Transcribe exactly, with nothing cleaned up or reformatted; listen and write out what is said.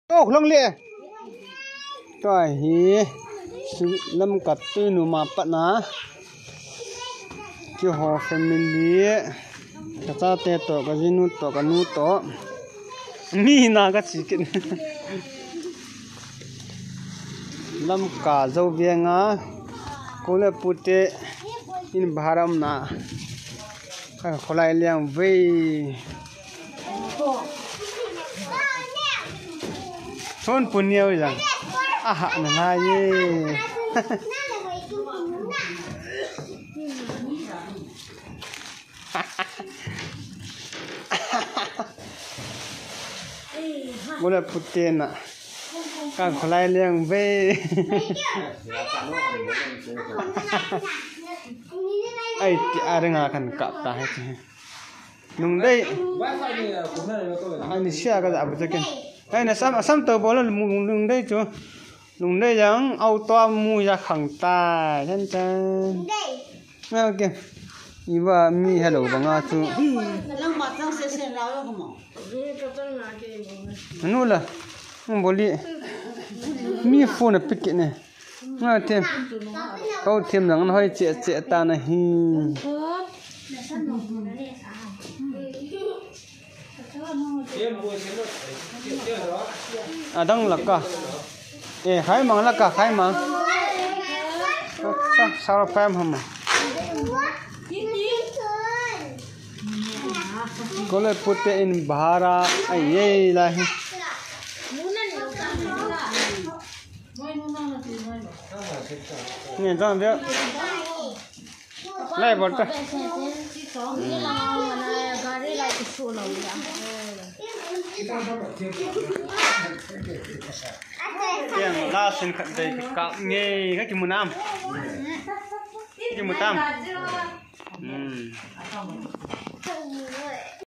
Tok lang le. Tua hi Lamka tui nu ma pat na. Keiho family. Ka chate to, ka jinu to, ka nu to. Mi na ka chi kit. Lamka Zovenga. Kole pute in bharam na. Ka kholai liang vei. Chun pun niau jang. Aha, na na ye. Mula putena. Ka kholai liang vei. Ai, ti arenga kan kap ta hai ti. Nungdei. Ani sia ka abu takin. Ai, na sam, sam to bol nungdei chu. Nungdei jang auto mu ya khang ta. Chan chan. Okay. Iba mi hello banga chu. Nula. Boli. Mi phone pick ne. Nga them. Kau them lang hoi che che ta na hi. Adang laka. Eh, khai mang laka, khai mang. Sa, sa fam ham. Kole pute in bhara ai ye la hi. Nge jang dia. Lai bol ta. Yang la sin khat dei ka nge ka kimu nam. Kimu tam. Hmm.